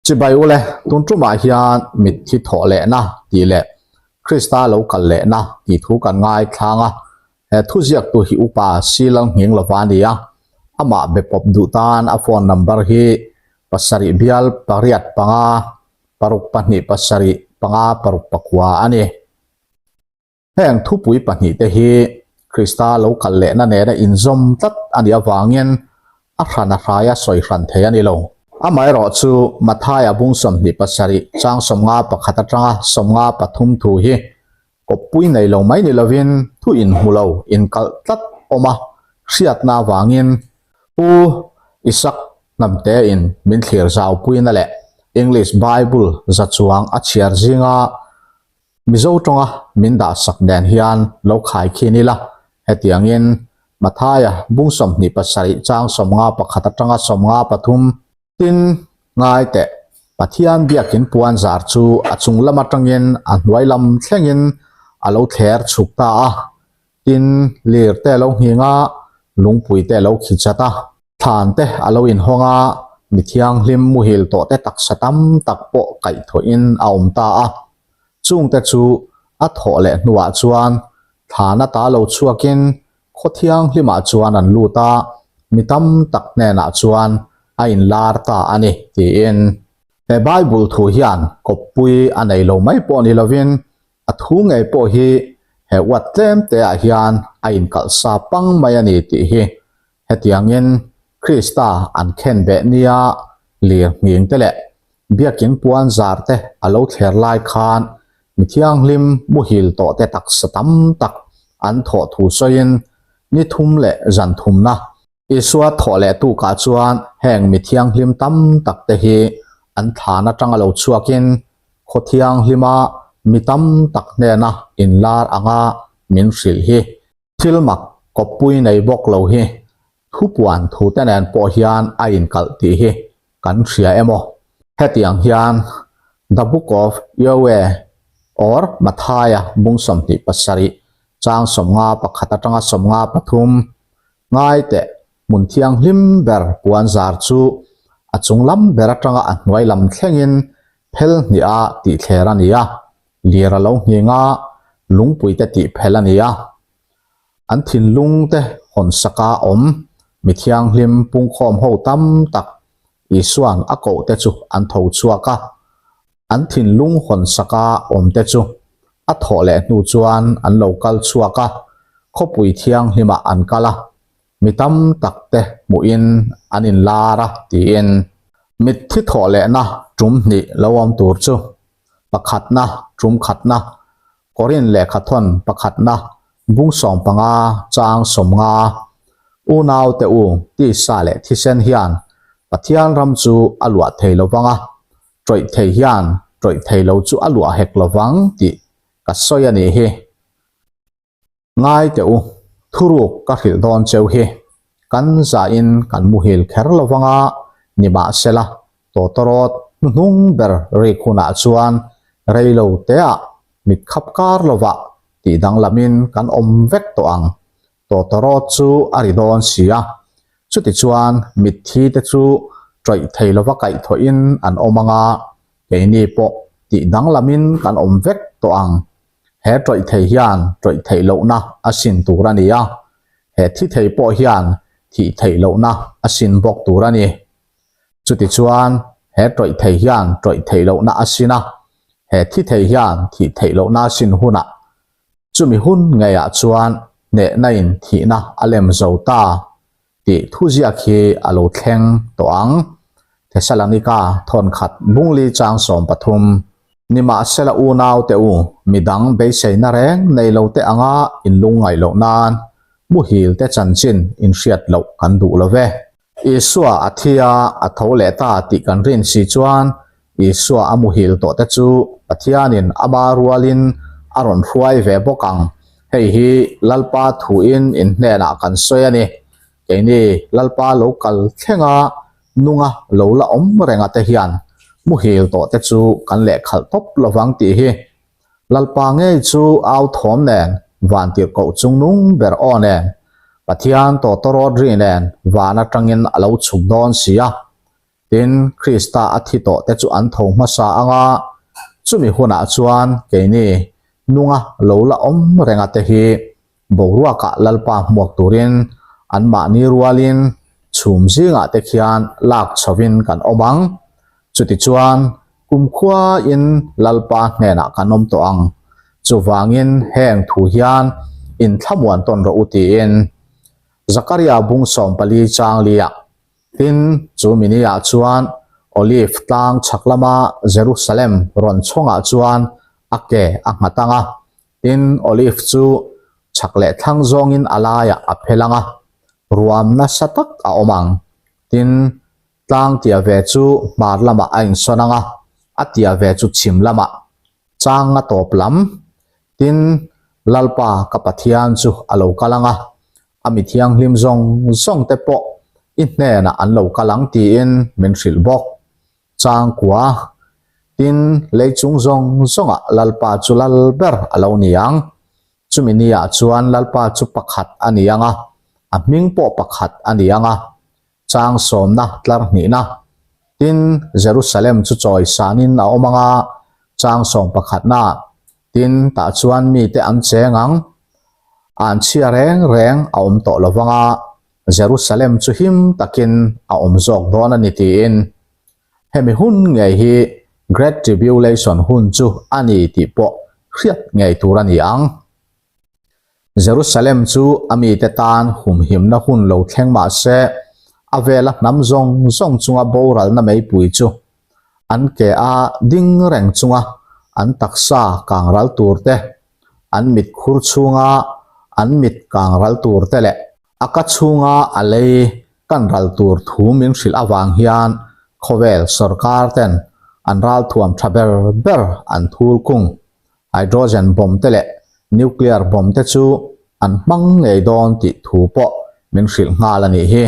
Chibai ule, tun tumah hian mitthi thawh lehna tih leh Krista lo kal lehna tih thu kan ngaithlang a, he thu ziaktu hi upa Silal nghing lova a ni a, amah be pawp duh tan a phone number hi pasarih bial pariat panga paruk pahnih pasarih panga paruk pakua a ni. Heng thupui pahnihte hi Krista lo kal lehna nena inzawm tlat a nih avangin a hran a hraia sawi hran thei a ni lo. Amaherawh chu Mathaia bung 27 chang 51 atanga 53 thu hi kawppui nei lo mai ni lovin thu inhmu lo inkalh tlat awm a hriatna avangin Pu Isak Hnamtein min thlir zaupuina leh English Bible za chuang a chhiar zinga Mizo tawnga min dahsak nen hian lo khai khin ila, hetiangin Mathaia bung 27 chang 51 atanga 53 tin ngai teh Pathian biakin puan zar chu a chung lam atangin a hnuai lam thlengin a lo thler chhuk ta a, tin lir te a lo nghing a, lungpui te a lo khi chat a. Thlan te a lo inhawng a, mi thianghlim muhil tawh te taksa tam tak pawh kaihthawhin a awm ta a. Chungte chu a thawh leh hnuah chuan thlan ata lo chhuakin khaw thianghlimah chuan an lut a, mi tam tak hnenah chuan a inlar ta a ni, tiin. He Bible thu hian kawppui a nei lo mai pawh ni lovin a thu ngei pawh hi he uat tlem teah hian a inkalh sa pang mai a ni tih hi Hetiangin Krista an khen beh nia lir nghing te leh biakin puan zar te a lo thler lai khan mi thianghlim muhil tawh te taksa tam tak an thawh thu sawiin ni thum leh zan thumna Isua thawh leh tukah chuan heng mi thianghlim tam tak te hi an thlan atanga lo chhuakin khaw thianghlima mi tam tak hnena inlar anga min hrilh hi. Thil mak kawppui nei bawk lo hi thupuan thute nen pawh hian a inkalh tih hi kan hria em aw? Hetiang hian The Book of Yahweh or Mathaia bung 27 chang 51 atanga 53 ngai teh hmun thianghlim ber puan zar chu a chung lam ber atanga a hnuai lam thlengin phel hniha tihthler a ni a. Lir a lo nghing a, lungpui te tih phel a ni a. An thinlung te hawn saka awm mi thianghlim pungkhawm ho tam tak Isua'n a koh te chu an tho chhuak a. An thinlung hawn saka awm te chu a thawh leh hnu chuan an lo kal chhuak a, khawpui thianghlimah an kal a, mi tam tak te hmuhin an inlar a tiin mitthi thawh lehna tum hnih lo awm tur chu pakhatna, tum khatna, Korin lehkhathawn pakhatna, bung 15 chang 50, Unaute u, tisa leh thisen hian Pathian ram chu a luah thei lo vang a, tawih thei hian tawih thei lo chu a luah hek lo vang tih ka sawi a nih hi. Ngai teh u, thuruk ka hrilh dawn cheu hi. Kan zahin kan muhil kher lo vang a, nimahsela tawtawrawt hnuhnung ber rik hunah chuan rei lo teah mit khap kar lovah tih danglamin kan awm vek tawh ang. Tawtawrawt chu a ri dawn si a, chutichuan mitthi te chu tawih thei lova kaihthawhin an awm ang a, keini pawh tih danglamin kan awm vek tawh ang. He tawih thei hian tawih theih lohna a sin tur a ni a, he thi thei pawh hian thih theih lohna a sin bawk tur a ni. Chutichuan, he tawih thei hian tawih theih lohna a sin a, he thi thei hian thih theih lohna a sin hunah, chumi hun ngeiah chuan hnehna in thihna a lem zo ta. Tih thuziak hi a lo thleng tawh ang. Thesalonika thawnkhat bungli chang 13. Nimahsela unaute u, midang beiseina reng nei lo te anga inlungngaih loh nan muhil te chanchin inhriat loh kan duh lo ve. Isua a thi a, a tho leh ta tih kan rin si chuan Isua a muhil tawh te chu Pathianin ama rualin a rawn hruai ve bawk ang. Hei hi Lalpa thuin in hnenah kan sawi a ni. Keini Lalpa lo kal thlenga nunga lo la awm renga te hian muhil tawh te chu kan lehkhalh tawp lovang tih hi Lalpa ngei chu au thawm nen vantirhkoh chungnung ber aw nen Pathian tawtawrawt ri nen van atangin a lo chhuk dawn si a. Tin, Krista a thi tawhte chu an tho hmasa ang a, chumi hunah chuan keini nunga lo la awm renga te hi boruakah Lalpa hmuak turin anmahni rualin chhum zingah te khian lak chhovin kan awm ang. Chutichuan, kumkhuain Lalpa hnenah kan awm tawh ang. Chuvangin heng thu hian inthlamuan tawn rawh u tiin Zakaria bung 14 chang liah Tin, chu mini-ah chuan Olive tlang chhak lama Jerusalem rawn chhawngah chuan a ke a nghat ang a. Tin, Olive chu chhak leh thlang zawngin a laiah a phel ang a, ruam nasa tak a awm ang. Tin, tlang tia ve chu hmar lamah a insawn ang a, a tia ve chu chhim lamah chang a tawp lam. Tin, Lalpa ka Pathian chu a lo kal ang a, a mi thianghlim zawng zawng te pawh i hnenah an lo kal ang tiin min hrilh bawk. Changkua, tin, lei chung zawng zawngah Lalpa chu lal ber a lo ni ang. Chumi niah chuan Lalpa chu pakhat a ni ang a, a hming pawh pakhat a ni ang a. Chang sawmna tlar hnihna, tin, Jerusalem chu chawi sanin a awm ang a, chang sawm pakhatna, Tin, tah chuan mite an cheng ang, an chhia reng reng a awm tawh lo vang a, Jerusalem chu him takin a awm zawk dawn a ni tiin. Hemi hun ngei hi Great Tribulation hun chu a ni tih pawh hriat ngei tur a ni ang. Jerusalem chu a mite tan humhimna hun lo thleng mah se, a vela hnam zawng zawng chunga boralna meipui chu an ke a ding reng chunga an taksa kang ral tur te, an mit khur chhunga an mit kang ral tur te leh a ka chhunga a lei kan ral tur thu min hrilh avang hian khawvel sorkar ten an ralthuam tha ber ber an thul kung hydrogen bomb te leh nuclear bomb te chu an hmang ngei dawn tih thu pawh min hrilh nghal a nih hi.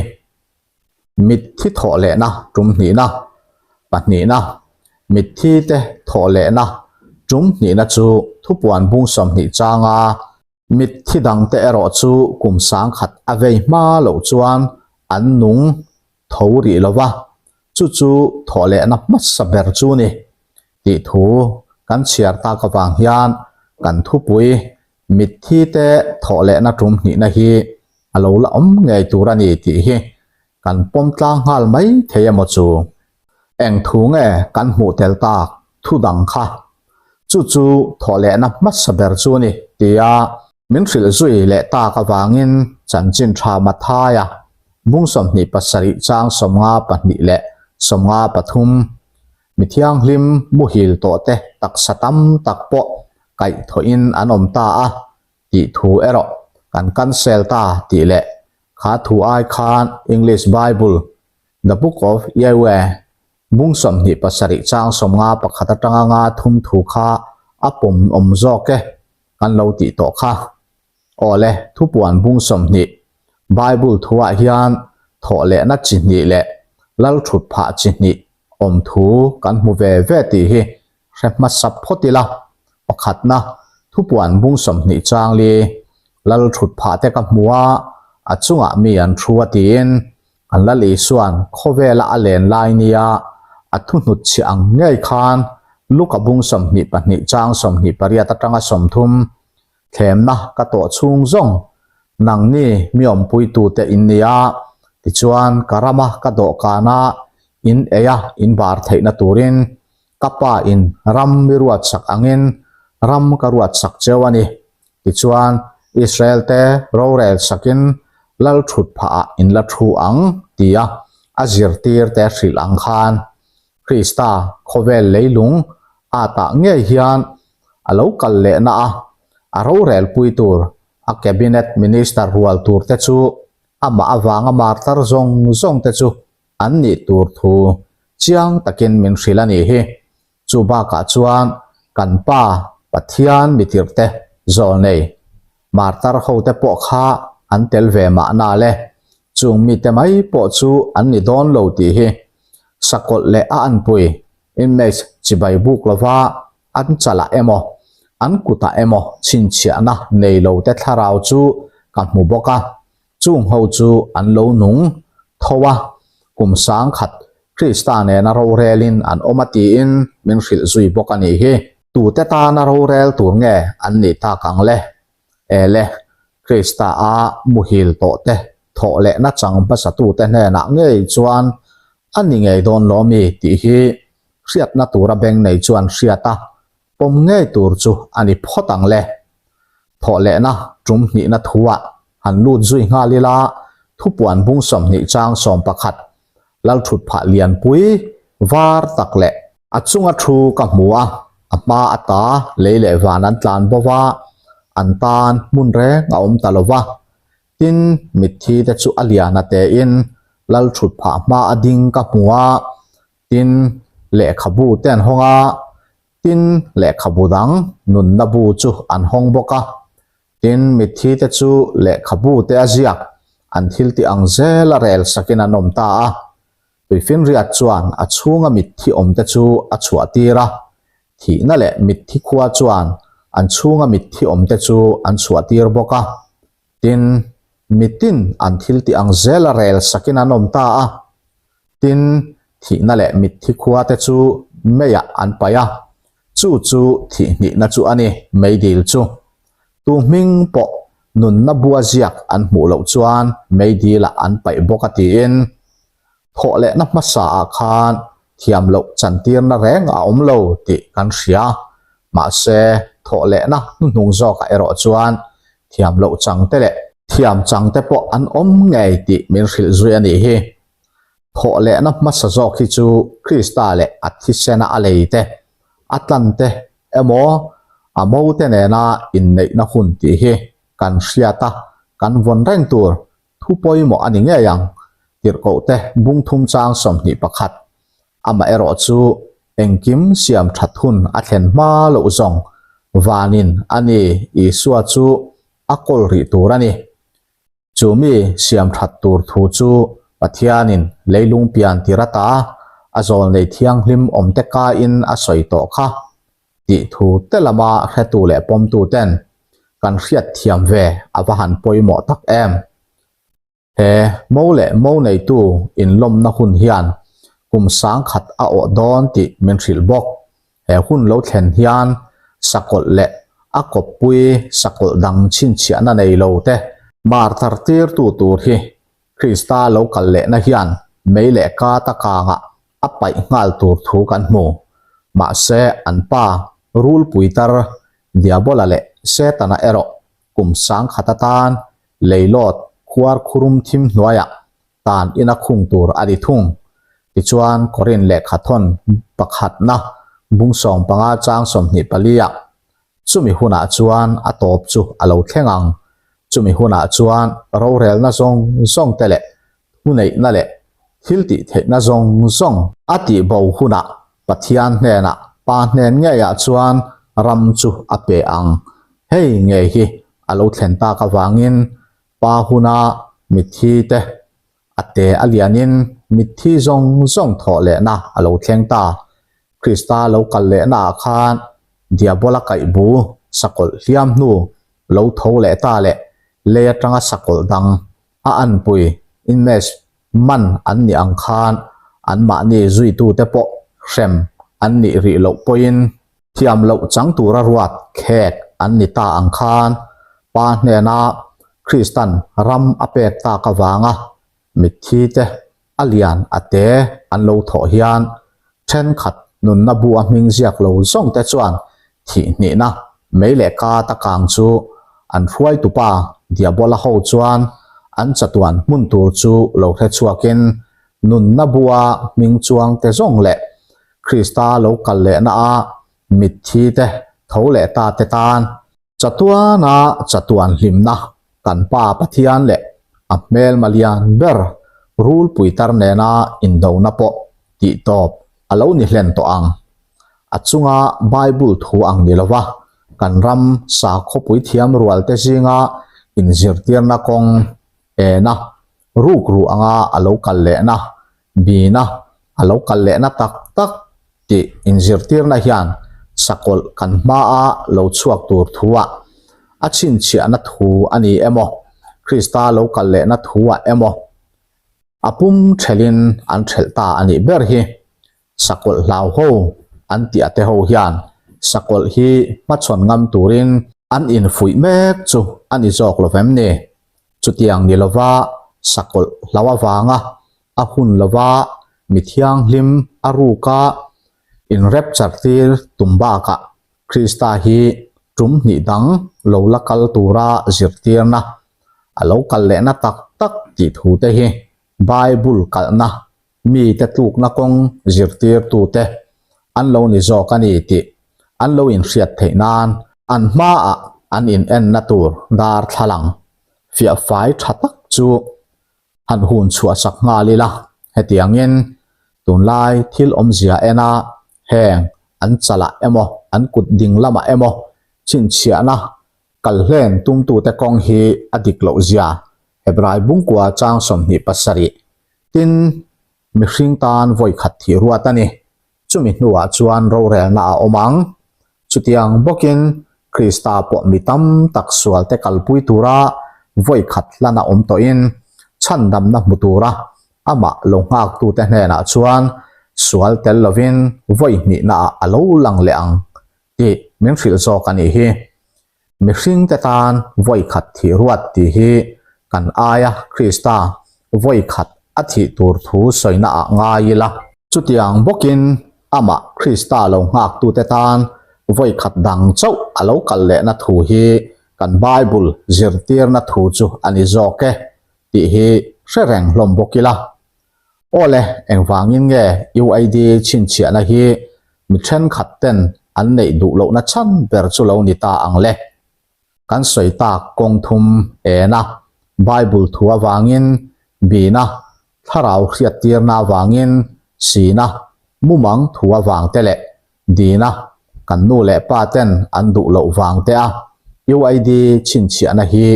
Mitthi thawh lehna tum hnihna, pahnihna, Mitthi te thawh lehna tum hnihna chu thupuan bung 20 changa mitthi dangte erawh chu kum sangkhat a vei hma loh chuan an nung tho rih lo va, chu chu thawh lehna hmasa ber chu ni tih thu kan chhiar tak avang hian kan thupui mitthi te thawh lehna tum hnihna hi a lo la awm ngei tur a ni tih hi kan pawm tlang nghal mai thei emaw chu? Eng thu nge kan hmuh tel tak thu dang kha? Chu chu thawh lehna hmasa ber chu a ni tia min hrilh zui leh tak avangin chanchin tha Mathaia bung 27 chang 52 leh 53 mi thianghlim muhil tawh te taksa tam tak pawh kaihthawhin an awm ta a tih thu erawh kan cancel ta tih leh kha thu ai khan English Bible The Book of Yahweh bung 27 chang 51 atanga nga thum thu kha a pawm awm zawk e kan lo tih tawh kha. Awle thupuan bung 20 Bible thuah hian thawh lehna chi hnih leh lal thut phah chi hnih awm thu kan hmu ve ve tih hi hre hmasa phawt ila, pakhatna thupuan bung 20 chang li lal thut phah te ka hmu a, a chungah mi an thu a tiin an Lal Isuan khawvela a len lai nia a thu hnut chhiah ang ngei khan Luka bung 22 chang 28 atanga 30 thlemna ka tawh chhung zawng nangni mi awmpuitute in ni a, tichuan ka rama ka dawhkana in ei a in bar theihna turin Ka pa in ram mi ruat sak angin ram ka ruat sak cheu a ni. Tichuan, Israel te rorel sakin lal thut phah ah in la thu ang, tia a zirtir te hrilh ang khan Krista khawvel leilung a tah ngei hian a lo kal lehna a, a rorel pui tur a cabinet minister rual tur te chu amah avanga martar zawng zawng te chu an nih tur thu chiang takin min hrilh a nih hi. Chu bakah chuan kan Pa Pathian mitirhte zawlnei martar hote pawh kha an tel ve mahna le, chung mite mai pawh chu an ni dawn lo tih hi sakawlh leh a anpui image chibai buk lova an chalah emaw an kutah emaw chhinchhiahna nei lote thlarau chu ka hmu bawk a. Chung ho chu an lo nung tho a, kum sangkhat Krista nena rorelin an awm a tiin min hrilh zui bawk a nih hi. Tute tana rorel tur nge an nih tak ang le? Ele, Krista a muhil tawh te thawh lehna chang hmasatute hnenah ngei chuan a ni ngei dawn lo mi tih hi hriatna tura beng nei chuan hriat a pawm ngei tur chu a ni phawt ang le. Thawh lehna tum hnihna thuah han lut zui nghal ila thupuan bung 20 chang 11 Lalthut phah lianpui var tak leh a chunga thu ka hmu a, a hma ata lei leh van an tlan bo va, an tan hmun reng a awm ta lo va. Tin, mitthi te chu a lian a tein Lalthut phah hma a ding ka hmu a, tin, lehkhabu te an hawng a, tin, lehkhabu dang nunna bu chu an hawng bawk a. Tin, mitthi te chu lehkhabu te a ziak, an thil tih ang zel a rel sakin an awm ta a. Tuifinriat chuan a chhunga mitthi awm te chu a chhuah tir a, thihna leh mitthi khua chuan an chhunga mitthi awm te chu an chhuah tir bawk a. Tin, mitin an thil tih ang zel a rel sakin an awm ta a. Tin, thihna leh mitthi khua te chu meiah an paih a, chu chu thihhnihna chu a ni, meidil chu. Tu hming pawh nunna bua ziak an hmuh loh chuan meidilah an paih bawk a tiin, thawh lehna hmasa ah khan thiam loh chantirna reng a awm lo tih kan hria. Mahse, thawh lehna hnuhnung zawkah erawh chuan thiam loh changte leh thiam changte pawh an awm ngei tih min hrilh zui a nih hi. Thawh lehna hmasa zawk hi chu Krista leh a thisena a lei te, a tlan te emaw a mo te nena inneihna hun tih hi kan hriat a, kan vawn reng tur thu pawimawh a ni ngei ang. Tirhkoh te bung thum chang 21. Amaherawh chu engkim siam that hun a thlen hma loh zawng vanin a ni Isua chu a kawl rih tur a ni. Chu mi siam that tur thu chu Pathianin leilung pian tir ata a zawl nei thianghlim awmte kaiin a sawi tawh kha tih thu te lama hretu leh pawmtu ten kan hriat thiam ve a va han pawimawh tak em. He mo leh mo neitu inlawmna hun hian kum 1000 a awh dawn tih min hrilh bawk. He hun lo thlen hian sakawlh leh a kawppui sakawlh dang chhinchhiahna nei lo te mar thar tirtu tur hi Krista lo kal lehna hian mei leh kata kangah a paih nghal tur thu kan hmu. Mahse an pa rulpui tar Diabola leh Setana erawh kum 1000 atan leilawt khuar khurum thim hnuaiah tan ina khung tur a ni thung. Tichuan, Korin lehkha thawn pakhatna bung 15 chang 24 ah, Chumi hunah chuan a tawp chu a lo thleng ang. Chumi hunah chuan rorelna zawng zawng te leh thuneihna leh thil tih theihna zawng zawng a tih bo hunah Pathian hnenah Pa hnen ngeiah chuan ram chu a pe ang. Hei ngei hi a lo thlen tak avangin Pa huna mitthi te a te a lianin mitthi zawng zawng thawh lehna a lo thleng ta. Krista lo kal lehna ah khan Diabola kaih bu sakawlh hliam hnu lo tho leh ta leh lei atanga sakawlh dang a anpui inmes man an nih ang khan anmahni zuitute pawh hrem an nih rih loh pawhin thiam loh chang tura ruat khek an ni ta ang khan Pa hnena Kristan ram a pek tak avanga mitthi te a lian a te an lo thawh hian thenkhat nunna bu a hming ziak lo zawng te chuan thih hnihna mei leh ka ta kang chu an hruaitupa Diabola ho chuan an chatuan hmun tur chu lo hre chhuakin nunna bu a hming chuang te zawng leh Krista lo kal lehna a mitthi te tho leh ta te tan Chatuana chatuan hlimna kan Pa Pathian leh a hmelma lian ber rulpui tar nena indona pawh tih tawp a lo ni hlen tawh ang. A chunga Bible thu ang ni lova kan ram sakhawpui thiam rual te zinga inzirtirna kawng ena rukru anga a lo kal lehna bina a lo kal lehna tak tak tih inzirtirna hian sakawlh kan hmaa lo chhuak tur thuah a chhinchhiahna thu a ni emaw, Krista lo kal lehna thuah emaw. A pum thelhin an thelh ta a nih ber hi. Sakawlh hlau ho an tih a te ho hian sakawlh hi hmachhawn ngam turin an infuih mek chu a ni zawk lo vem ni? Chutiang ni lova sakawlh hlau avanga a hun lova mi thianghlim a ruka inrepchar tir tum bakah Krista hi tum hnih dang lo la kal tura zirtirna a lo kal lehna tak tak tih thu te hi Bible kalhna mite tlukna kawng zirtirtute an lo ni zawk a ni tih an lo inhriat theih nan an hmaah an inenna tur darthlalang fiah fai tha tak chu han hun chhuah sak nghal ila. Hetiangin tunlai thil awmzia ena heng an chalah emaw an kut ding lamah emaw chhinchhiahna kal hlen tumtute kawng hi a dik loh zia Hebrai bungkua chang 27 Tin, mihring tan vawi khat thih ruat a ni. Chumi hnuah chuan rorelna a awm ang. Chutiang bawkin Krista pawh mi tam tak sualte kalpui tura vawi khat hlan a awm tawhin chhandamna hmu tura amah lo nghaktute hnenah chuan sual tel lovin vawi hnihnaah a lo lang leh ang tih min hrilh zawk a nih hi. Mihringte tan vawi khat thih ruat tih hi kan aia Krista vawi khat a thih tur thu sawina ah ngai ila. Chutiang bawkin amah Krista lo nghaktute tan vawi khat dang chauh a lo kal lehna thu hi kan Bible zirtirna thu chu a ni zawk e tih hi hre reng hlawm bawk ila. Awle, engvangin nge UID chhinchhiahna hi mi thenkhat ten an neih duh lohna chhan ber chu lo ni ta ang le? Kan sawi tak kawng thum ena Bible thu avangin, bina thlarau hriattirna avangin, sina mumang thu avang te leh dina kan nu leh pa ten an duh loh vang te a UID chhinchhiahna hi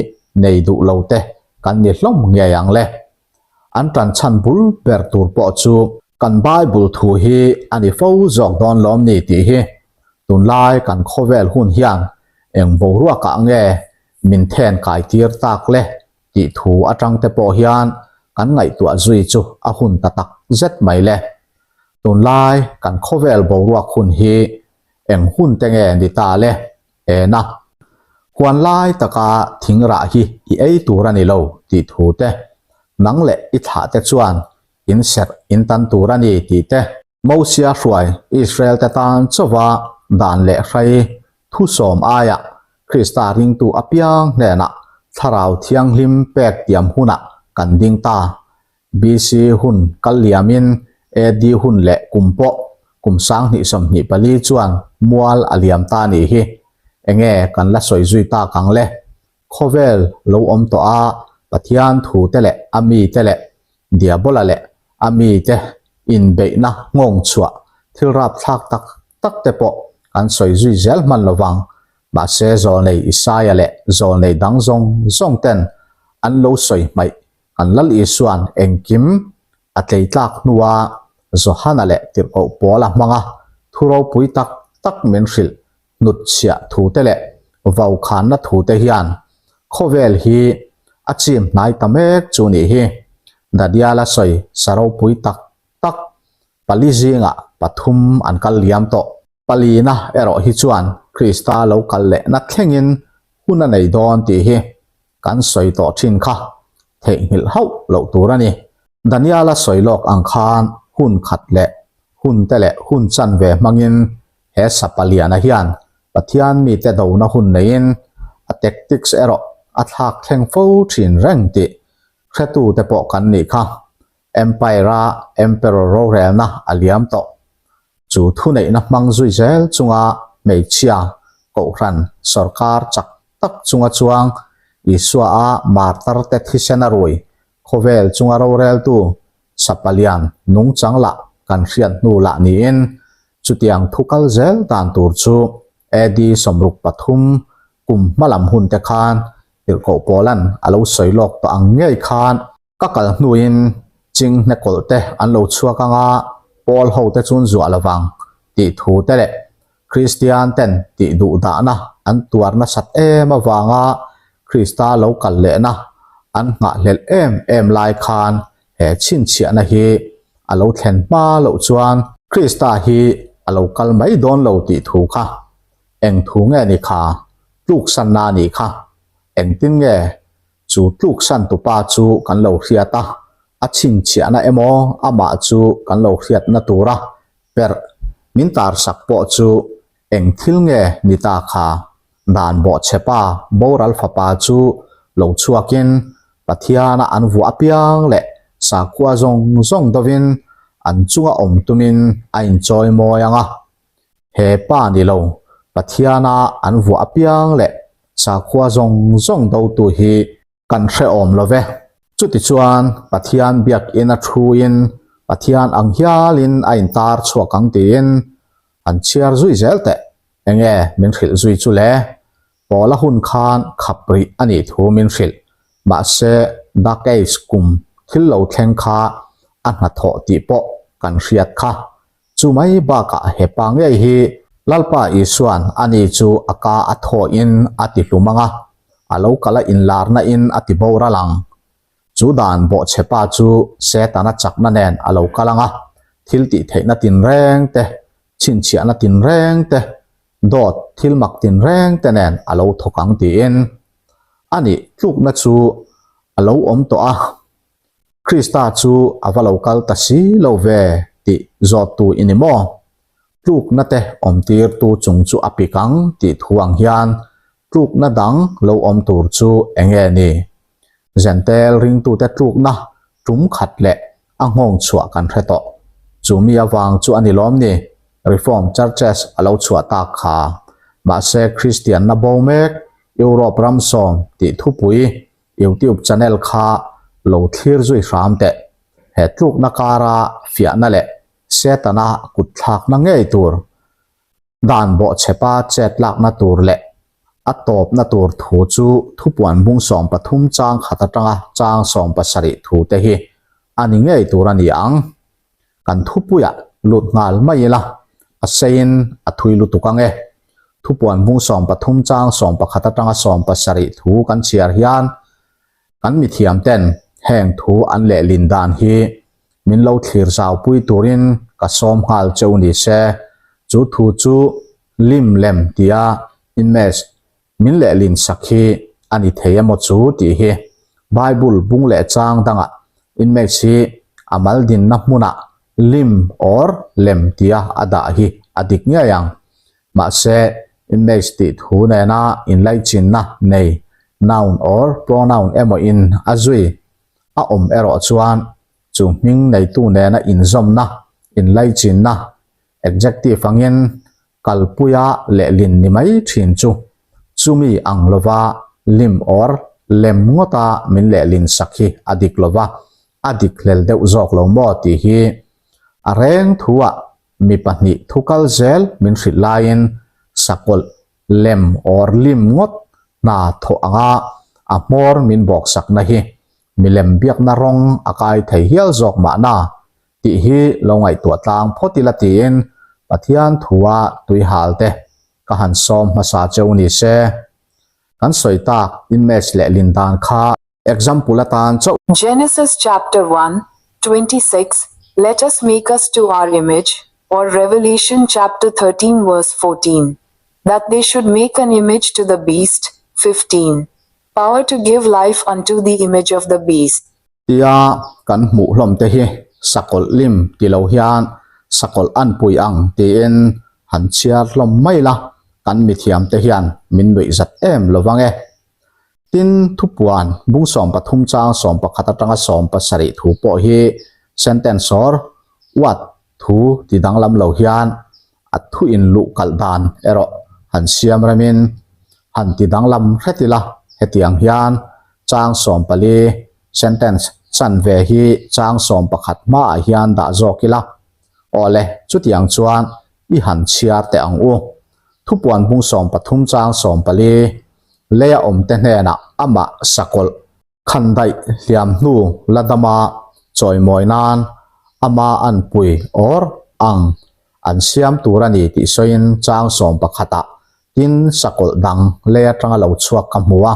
nei duh lo te kan ni hlawm ngei ang le. An tan chhan bul ber tur pawh chu kan Bible thu hi a ni fo zawk dawn lawm ni tih hi tunlai kan khawvel hun hian eng boruakah nge min then kai tir tak le tih thu atang te pawh hian kan ngaihtuah zui chu a hun ta tak zet mai le. Tunlai kan khawvel boruak hun hi eng hun te nge ni ta le? En a, Huan lai taka thing rah hi i ei tur a ni lo tih thu te, nang leh i thlah te chuan in serh in tan tur a ni tih te, Mosia hruai Israel te tan chauva dan leh hrai thusawm aiah Krista ringtu apiang hnenah Thlarau Thianghlim pek tiam hunah kan ding ta BC hun kal liamin AD hun leh kum pawh kum 2024 chuan mual a liam ta nih hi. Enge kan la sawi zui tak ang le? Khawvel lo awm tawh a Pathian thu te leh a mi te leh Diabola leh a mi te inbeihna nghawng chhuah thil rapthlak tak tak te pawh kan sawi zui zel hman lovang. Mahse zawlnei Isaia leh zawlnei dang zawng zawng ten an lo sawi hmaih Kan Lal Isua'n engkim a tleitlak hnua Johana leh Tirhkoh Paula hmanga thu ropui tak tak min hrilh hnutchhiah thute leh vaukhanna thute hian khawvel hi a chim hnai ta mek chu nih hi. Dadiala sawi sa ropui tak tak pali zingah pathum an kal liam tawh. Palina erawh hi chuan Krista lo kal lehna thlengin hun a nei dawn tih hi kan sawi tawh thin kha theihnghilh hauh loh tur a ni. Daniela sawi lawk ang khan hun khat leh hun te leh hun chanve hmangin he Sapaliana hian Pathian mite dona hun neiin a tactics erawh a thlak thleng fo thin reng tih hretute pawh kan nih kha. Empire-a Emperor rorelna a liam tawh. Chu thuneihna hmang zui zel chunga hmeichhia, kohhran, sorkar chak tak chunga chuang Isua-a martarte thisen a rui khawvel chunga roreltu Sapalian nungchang lah kan hriat hnu lah niin chutiang thu kal zel dan tur chu AD 63 kum hmalam hun te khan Tirhkoh Paula'n a lo sawi lawk tawh ang ngei khan Ka kal hnuin ching hnekawlh te an lo chhuak anga Paul ho te chun zuah lovang tih thu te leh Kristian ten tih duh dahna an tuar nasat em avanga Krista lo kal lehna an nghahhlelh em em lai khan He chhinchhiahna hi a lo thlen hma loh chuan Krista hi a lo kal mai dawn lo tih thu kha eng thu nge ni kha? Tluksanna a nih kha. Engtin nge chu tluksan tupa chu kan lo hriat a, a chhinchhiahna emaw amah chu kan lo hriatna tura perh min tarsak pawh chu Eng thil nge ni ta kha? Dan bawhchhepa boral fapa chu lo chhuakin Pathiana an vuah apiang leh sakhua zawng zawng dovin an chunga awm tumin a inchawi mawi ang a. He pa ni lo, Pathiana an vuah apiang leh sakhua zawng zawng dotu hi Kan hrehawm lo ve. Chutichuan, Pathian biakinn a thuin Pathian ang hialin a intar chhuak ang tiin an chhiar zui zel teh. Enge min hrilh zui chu le? Paula hun khan khap rih a nih thu min hrilh. Mahse, Dark Age kum thil lo thleng kha a hnathawh tih pawh kan hriat kha. Chu mai bakah he pa ngei hi Lalpa Isua'n ani chu a ka a thawhin a ti hlum ang a, a lo kal a inlarna in a ti boral ang. Chu dan bawhchhe pa chu Setana chakna nen a lo kal ang a, thil tih theihna tinreng te, chhinchhiahna tinreng te, dawt thil mak tinreng te nen a lo thawk ang tiin. Anih tlukna chu a lo awm tawh a. Krista chu a va lo kal ta si lo ve tih zawttu i ni maw? Tlukna te awmtirtu chung chu a pik ang tih thu ang hian tlukna dang lo awm tur chu eng nge ni? Zentel ringtute tlukna tum khat leh a nghawng chhuah kan hre tawh. Chu mi avang chu a ni lawm ni? Reformed Churches a lo chhuah tak kha. Mahse Kristianna bo mek Europe ram sawm tih thupui YouTube channel kha lo thlir zui hram teh. He tlukna kara fiahna leh Setana kut thlakna ngei tur, dan bawhchhepa chet lakna tur leh a tawpna tur thu chu thupuan bung 13 chang khat atanga chang 17 thu te hi a ni ngei tur a ni ang. Kan thupuiah lut nghal mai ila, a seiin a thui lutuk ang e. Thupuan bung 13 chang 11 atanga 17 thu kan chhiar hian kan mithiam ten heng thu an lehlin dan hi min lo thlir zaupui turin ka sawm nghal cheu ni se. Chu thu chu lim lem tia image Min lehlin sak hi a ni thei emaw chu tih hi Bible bung leh chang dangah image hi a mal dinna hmunah lim or lem tia a dah hi a dik ngei ang. Mahse, image tih thu nena inlaichinna nei noun or pronoun emaw in a zui a awm erawh chuan chu hming neitu nena inzawmna, inlaichinna, adjective angin Kalpuia lehlin ni mai thin chu chumi ang lova lim or lem ngawta min lehlin sak hi a dik lova, a dik hlel deuh zawk lo maw tih hi a reng thuah mi pahnih thu kal zel min hrilh laiin sakawlh lem or lim ngawt hna thawh anga a hmawr min bawksakna hi milem biakna rawng a kai thei hial zawk mahna tih hi lo ngaihtuah tlang phawt ila tiin Pathian thua tuihal te ka han sawm hmasa cheu ni se. Kan sawi tak image leh lin dan kha example atan chauh. Genesis chapter 1, 26, Let us make us to our image, or Revelation chapter 13 verse 14, That they should make an image to the beast, 15. Power to give life unto the image of the beast. Tia kan hmuh hlawm te hi sakawlh lim ti lo hian sakawlh an pui ang tiin han chhiar hlawm mai la, kan mithiam te hian min nuih zat em lo vang e. Tin, thupuan bung 13 chang 11 atanga 17 thu pawh hi sentence or what thu ti danglam lo hian a thu inluh kalh dan erawh han siam remin han ti danglam hret ila, hetiang hian chang 14 sentence chanve hi chang 11 hmaah hian dah zawk ila. Awle, chutiang chuan i han chhiar teh ang u. Thupuan bung 13 chang 14 leia awmte hnenah amah sakawlh Khandaih hliam hnu la dama chawimawi nan ama an pui or ang an siam tur a ni tih sawiin chang 11 ah tin sakawlh dang lei atanga lo chhuak ka hmu a,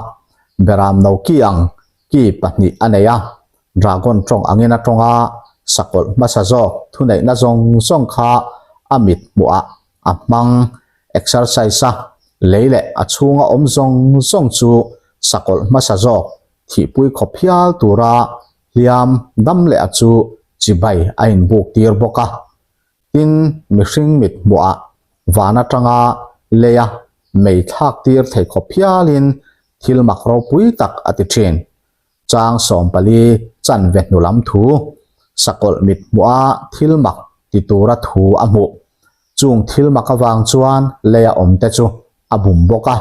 beram no ki ang ki pahnih a nei a. Dragon tawng angin a tawng a, sakawlh hmasa zawk thuneihna zawng zawng kha a mit hmuhah a hmang exercise a, lei leh a chhunga awm zawng zawng chu sakawlh hmasa zawk thihpui khawp hial tura hliam dam leh a chu chibai a inbuk tir bawk a. Tin, mihring mit hmuhah van atanga leia mei thlak tir thei khawp hialin thil mak ropui tak a ti thin. Chang 14 chanve hnu lam thu, sakawlh mit hmuha thil mak ti tura thu a hmuh. Chung thil mak avang chuan leia awmte chu a bum bawk a.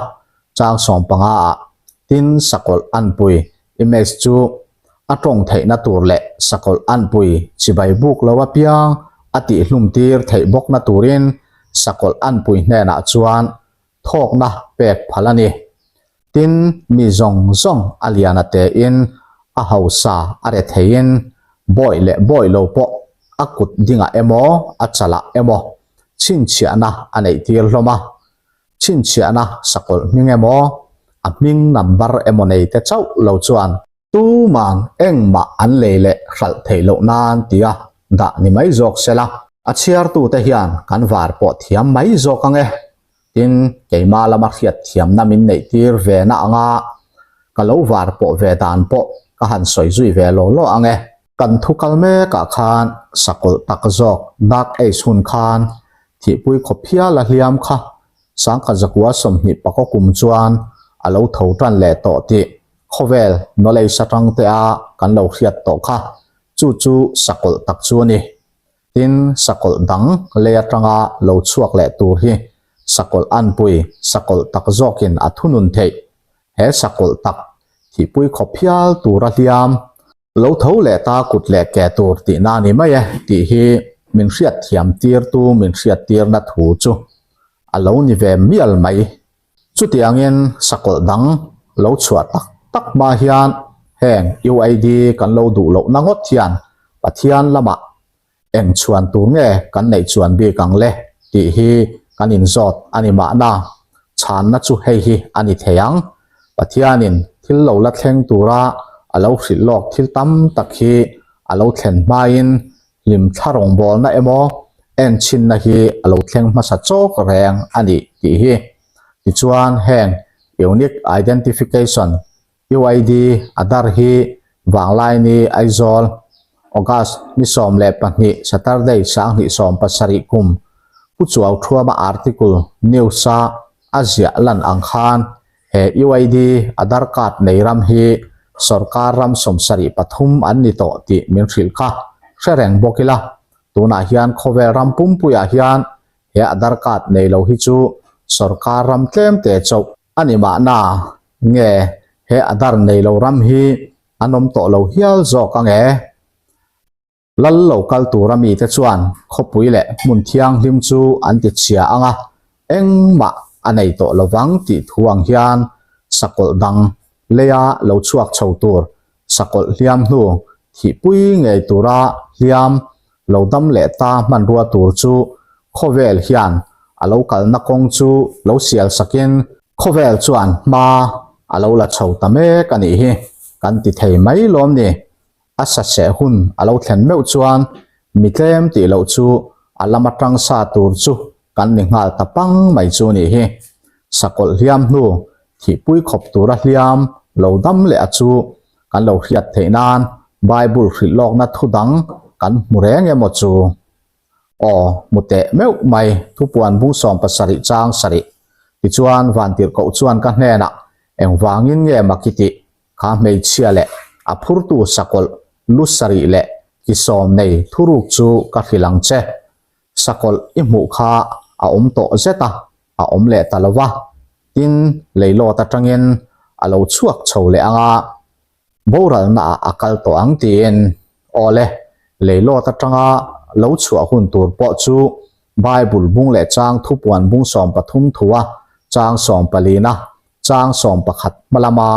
Chang 15 ah tin sakawlh anpui image chu a tawng theihna tur leh sakawlh anpui chibai buk lo apiang a tihhlum tir theih bawkna turin sakawlh anpui hnenah chuan thawkna pek phal a ni. Tin, mi zawng zawng a lian a tein, a hausa a re theiin, bawih leh bawih lo pawh a kut dingah emaw a chalah emaw chhinchhiahna a neih tir hlawm a. Chhinchhiahna sakawlh hming emaw a hming number emaw nei te chauh lo chuan Tumang engmah an lei leh hralh theih loh nan tia dah ni mai zawk sela. A chhiartute hian kan var pawh thiam mai zawk ang e. Tin, keimah lama hriat thiamna min neih tir ve na anga ka lo var pawh ve dan pawh ka han sawi zui ve law law ang e. Kan thu kal mekah khan sakawlh tak zawk Dark Age hun khan thihpui khawp hial a hliam kha sangkhat zakua 20 kum chuan a lo tho tan leh tawh tih Khawvel knowledge atang te a kan lo hriat tawh kha chu chu sakawlh tak chu a ni. Tin, sakawlh dang lei atanga lo chhuak leh tur hi sakawlh anpui sakawlh tak zawkin a thunun theih. He sakawlh tak thihpui khawp hial tura hliam lo tho leh ta kut leh ke tur tihna a ni mai e tih hi min hriat thiam tirtu min hriat tirna thu chu a lo ni ve mial mai. Chutiangin sakawlh dang lo chhuah tak tak hma hian heng UID kan lo duh lohna ngawt hian Pathian lamah eng chhuan tur nge kan neih chuan bik ang le tih hi kan inzawt a ni mahna chhanna chu hei hi a ni thei ang. Pathianin thil lo la thleng tura a lo hrilh lawk thil tam tak hi a lo thlen hmain hlim thla rawngbawlna emaw enchinna hi a lo thleng hmasa chawk reng a ni tih hi. Tichuan heng Unique Identification, UID, Aadhaar hi Vanglaini Aizawl, August ni 12 Saturday 2017 kum Pu Chuau Thuama article news-a a ziah lan ang khan he UID Aadhaar card nei ram hi sorkar ram 73 an ni tawh tih min hrilh kha hre reng bawk ila. Tunah hian khawvel ram pumpuiah hian he Aadhaar card nei lo hi chu sorkar ram tlem te chauh a ni mahna nge he Aadhaar nei lo ram hi an awm tawh lo hial zawk ang e. Lal lo kal tura mite chuan khawpui leh hmun thianghlim chu an ti chhia ang a, engmah a nei tawh lovang tih thu ang hian sakawlh dang leia lo chhuak chho tur sakawlh hliam hnu thihpui ngei tura hliam lo dam leh ta hmanrua tur chu khawvel hian a lo kalna kawng chu lo sial sakin khawvel chuan hma a lo la chho ta mek a nih hi kan ti thei mai lawm ni. A saseh hun a lo thlen meuh chuan mi tlem tih loh chu a lama tang sa tur chu kan ni nghal ta pang mai chu nih hi. Sakawlh hliam hnu thihpui khawp tura hliam lo dam leh a chu kan lo hriat theih nan Bible hrilh lawkna thu dang kan hmu reng emaw chu? Aw, hmu teh meuh mai, thupuan bung 70 chang sarih. Tichuan Vantirhkoh chuan ka hnenah engvangin nge mak i tih? Kha hmeichhia leh a phurtu sakawlh lu sarih leh ki sawm nei thuruk chu ka hrilh ang che. Sakawlh i hmuh kha a awm tawh zet a, a awm leh ta lo va. Tin, leilawt atangin a lo chhuak chho leh ang a, boralna ah a kal tawh ang tiin. Awle, leilawt atanga lo chhuah hun tur pawh chu Bible bung leh chang thupuan bung 13 thua chang 14 na Chang 11 hma lama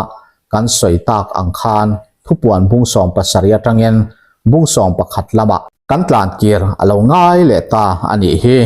kan sawi tak ang khan thupuan bung 70 atangin bung 11 lamah kan tlan kir a lo ngai leh ta a nih hi.